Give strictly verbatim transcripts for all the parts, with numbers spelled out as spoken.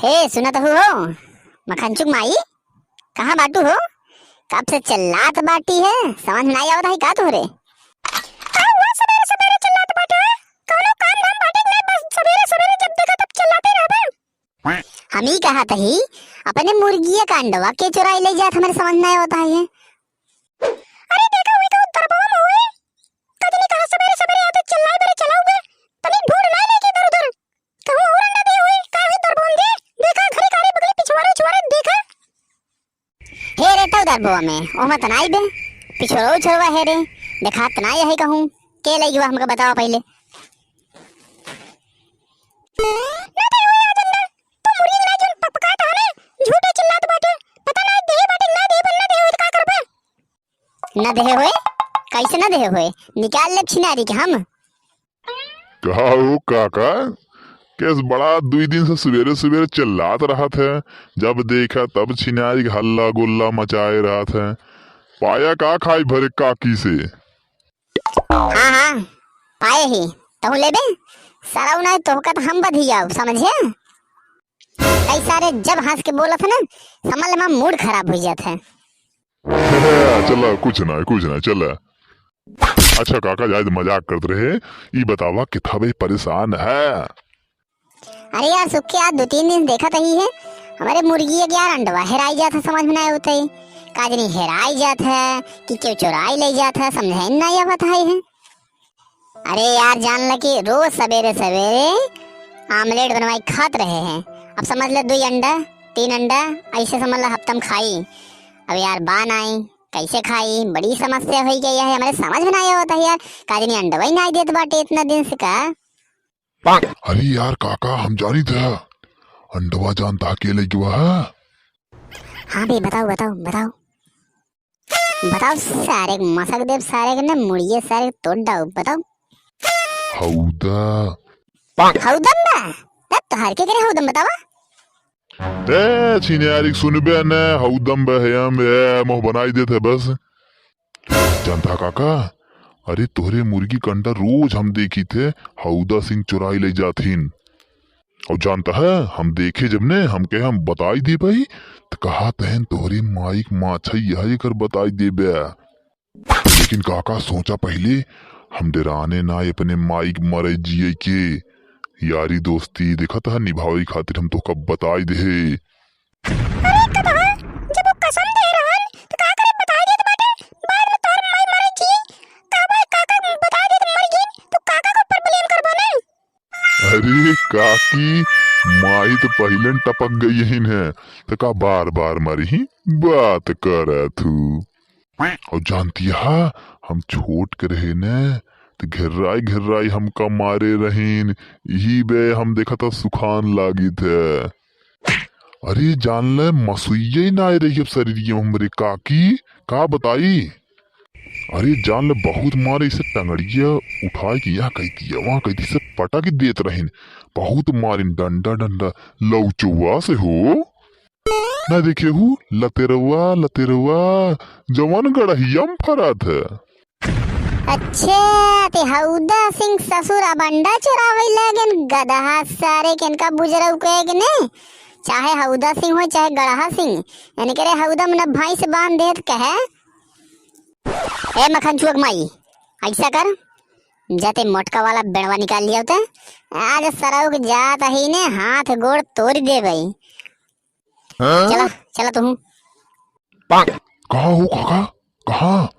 ए, सुनत हू हो, मखनचुक माई, कहाँ बाटू हो? कब से चिल्लात बाटी है, समझ में नाई आवत है का तोहरे? का हुआ, सबेरे सबेरे चिल्लात बाटे? कौनो काम धाम बाटे कि नाई, बस सबेरे सबेरे जब देखा तब चिल्लाते रहबे। हम ई कहत ही, अपने मुर्गिया का अंडवा के चुराई ले जात, हमरे समझ नाई आवत है। अरे देखा, वही तो दरबवा में होई। कजनी कहा सबेरे सबेरे आते चिल्लाई बरे चलाऊ बे। तनी ढूंढ ना लेके इधर उधर। कहूँ और अंडा दे होई, का हुई दरबवा में दे। देखा, घरे कारे बगले पिछवारे उछवारे देखा। हे रे, तौ दरबवा में, ओमा त नाई बे। पिछोरो उछोरवा हे रे। देखा त नाई है कहूँ। के लई गवा हमका बतावा पहिले। ना दे होई आज अंडा। तू मुर्गी के ना जोन पकपकात हने, झूठे चिल्लात बाटे। पता ना देहे बाटे, ना देहे, ना देहे होई त का करबे? ना देहे होए? कैसे ना देहे होए? निकाल लेब छिनारी के हम। का हो काका, केस बड़ा दुई दिन से सुबेरे सुबेरे चिल्लात रहत है, जब देखा तब छिनारी के हल्ला गुल्ला मचाए रहत है। पाया का खाई भरे काकी से? हाँ, हाँ, पाए ही। तहूँ लेबे? सरऊ ना तोहका त हम बधी जाओ, समझे? कई सारे जब हंस के बोलत है ना, समझ मा मूड खराब हो जात है। चला, कुछ ना, कुछ ना, चला। अच्छा काका, जाए दे, मजाक करत रहे। ई बतावा, कितना बे परेशान है? अरे यार सुक्के, आज दो तीन दिन से देखत ही है, हमरे मुर्गी के यार अंडवा हेराई जात है, समझ में नाई आवत है। काजनी हेराई जात है कि केहू चुराई ले जात है, समझे नाई आवत है। अरे यार, जान ल कि रोज सबेरे सबेरे आमलेट बनवाई खात रहे हैं। अब समझ ल, दुई अंडा, तीन अंडा, ऐसे समझ ल, हफ्ता में खाई। अब यार, बा नाई, कैसे खाई? बड़ी समस्या होई गई है, हमरे समझ में नाई आवत है यार। काजनी अंडवा ही नाई देत बाटे इतना दिन से का। अरे यार काका, हम जानी था, अंडवा जानता के लई गवा है? हाँ बे, बताओ, बताओ, बताओ। बताओ सारे के मसक देब, सारे के ने मुड़िए सारे के तोड़ डाउ, बताओ। हौदा। हौदम बा? तब तोहार के करे हौदम बतावा? ए, छिनारी सुनबे ने, हौदम बा, हम, ए, मुँह बनाई देत है बस। जानता काका, अरे तोहरे मुर्गी के अंडा रोज हम देखी थे, हौदा सिंह चुराई ले जाथिन। और जानता है, हम देखे जब ने, हम कहे हम बताई देबे, त कहा तहन तोहरे माई के माछा यह एकर बताई देबे। लेकिन काका सोचा पहिले, हम डेराने ना अपने माई के मरे जिए के। यारी दोस्ती देखत है निभावे खातिर हम तोहका बताई देहे। अरे कदहा, जब वो कसम दे रहन, त का करे बताई देत बाटे? बाद में तोहर माई मरे जी, कहबे काका बताई देत मर गई, तू काका के ऊपर blame करबो ना? अरे काकी, माई त पहिलन टपक गई हिन है, त का बार बार मरी ही बात करत हू। और जानती हा, हम छोट के रहे न, त घेर्राई घेर्राई हमका मारे रहीन, इही बे हम देखा त सुखान लागित है। अरे जान ले, मसुइये ना आए रही अब शरीरिया में हमरे काकी, का बताई। अरे जान ले, बहुत मारे इसे टंगड़िया उठाए के यहाँ कह दिया, वहाँ कह दी से पटक देत रहीन, बहुत मारिन डंडा डंडा लौचुआ से हो। ना देखे हू लतेरवा, लतेरवा, जवन गड़हिया में फरत है। अच्छा, ते हौदा सिंह ससुर अब अंडा चुरावे लागेन, गदहा सारे के इनका बुजरऊ कहे के ने, चाहे हौदा सिंह हो, चाहे गड़हा सिंह, इनके रे हौदा में न भैंस बांध देत कहे। ए मखनचुअक माई, ऐसा कर, जाते मोटका वाला बेड़वा निकाल लिया होते, आज सरऊ के जात ही ने हाथ गोड़ तोड़ देबे। हाँ? चला, चला तू। कहाँ हो काका? कहाँ?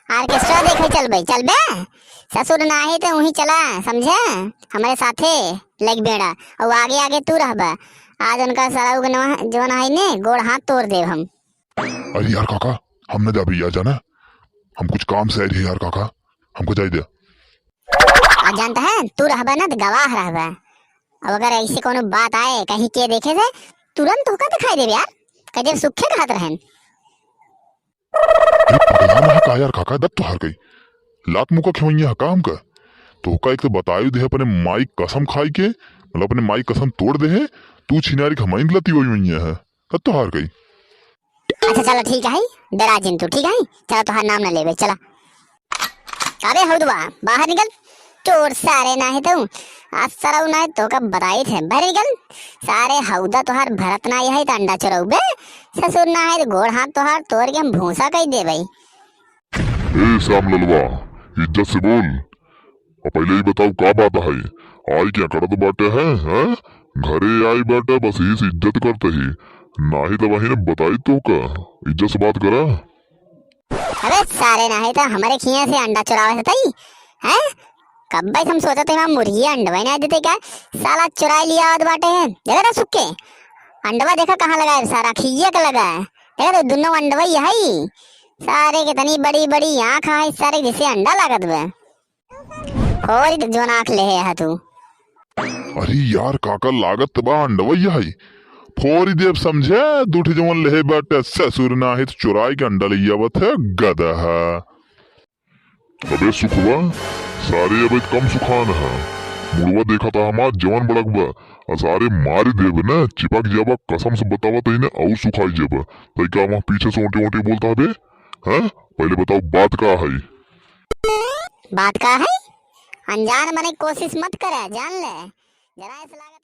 Orchestra देखे चलबे, चलबे? ससुर नाही त उहीं चला, समझे? हमरे साथे लग बेड़ा, और आगे आगे तू रहबा। आज उनका सरऊ के नवा जवन है ने, गोड़ हाथ तोड़ देब हम। अरे यार काका, हम न जाबी यार, जाना, हम कुछ काम से आए रहे यार काका, हमको जाए दे। आ जानता है, तू रहबा ना त गवाह रहबा। अब अगर ऐसे कोनो बात आए, कहीं के देखे से, तुरंत होका दिखाई देबे यार। कजब सुखे कहत रहन। अरे पगला ना है का यार काका, दब तोहार गई। लात मुका खिवैया है का हमका? तोहका एक तो बताई दे अपने माई कसम खाई के, मतलब अपने माई कसम तोड़ दे है, तू छिनारी खमाइन लती वही वही है। दब तोहार गई। अच्छा चला ठीक है, डरा जिन तू, ठीक है? चला तोहार नाम ना लेबे, चला। अबे हौदवा, बाहर निकल। चोर सारे नाहीं तो, आज सरऊ नाहीं तो का बताई थे, बहरी निकल। सारे हौदा तोहार भरत नाहीं है तो अंडा चोरउबे। ससुर नाहीं तो गोड़ हाथ तोहार तोड़ के हम भूसा कइ देबे। ए श्याम ललवा, इज्जत से बोल। अब पहिले ई बताउ का बात है, आई के अकड़त बाटे है, हैं? घरे आई बाटे बस इस इज्जत करते ही, नाहीं तो वही ने बताई तो का, इज्जत से बात करा। अबे सारे नाहीं तो हमरे खिया से अंडा चुरावे से तई, हैं? कब्बे से हम सोचत है, वहाँ मुर्गी अंडवा ही नाहीं देते का? साला चुराई लिया आवत बाटे है। देखा था सुक्के, अंडवा देखा कहाँ लगा है सारा, खिया के लगा है। देखा तो दुनो अंडवा ही है। सारे कितनी बड़ी बड़ी आँख है सारे, जैसे अंडा लागत बा। फोरी दे जोन आँख लेहे है तू। अरे यार काका, लागत बा अंडवैया है। फोरी देब समझे, दुठे जवन लेहे बाटे ससुर नाहीं तो चुराई के अंडा ले आवत है गदहा। अबे सुखवा, सारे अबे कम सुखान है। मुड़वा देखा था हमार जवन बड़क बा, आ सारे मारी देब न, चिपक जाबा, कसम से बतावा तई न, और सुखाई जाबा। तई का वहाँ पीछे से ओटे ओटे बोलता हबे? हैं? पहिले बताउ बात का है? बात का है? अनजान बने कोशिश मत करे, जान ले। जरा ऐसे लागत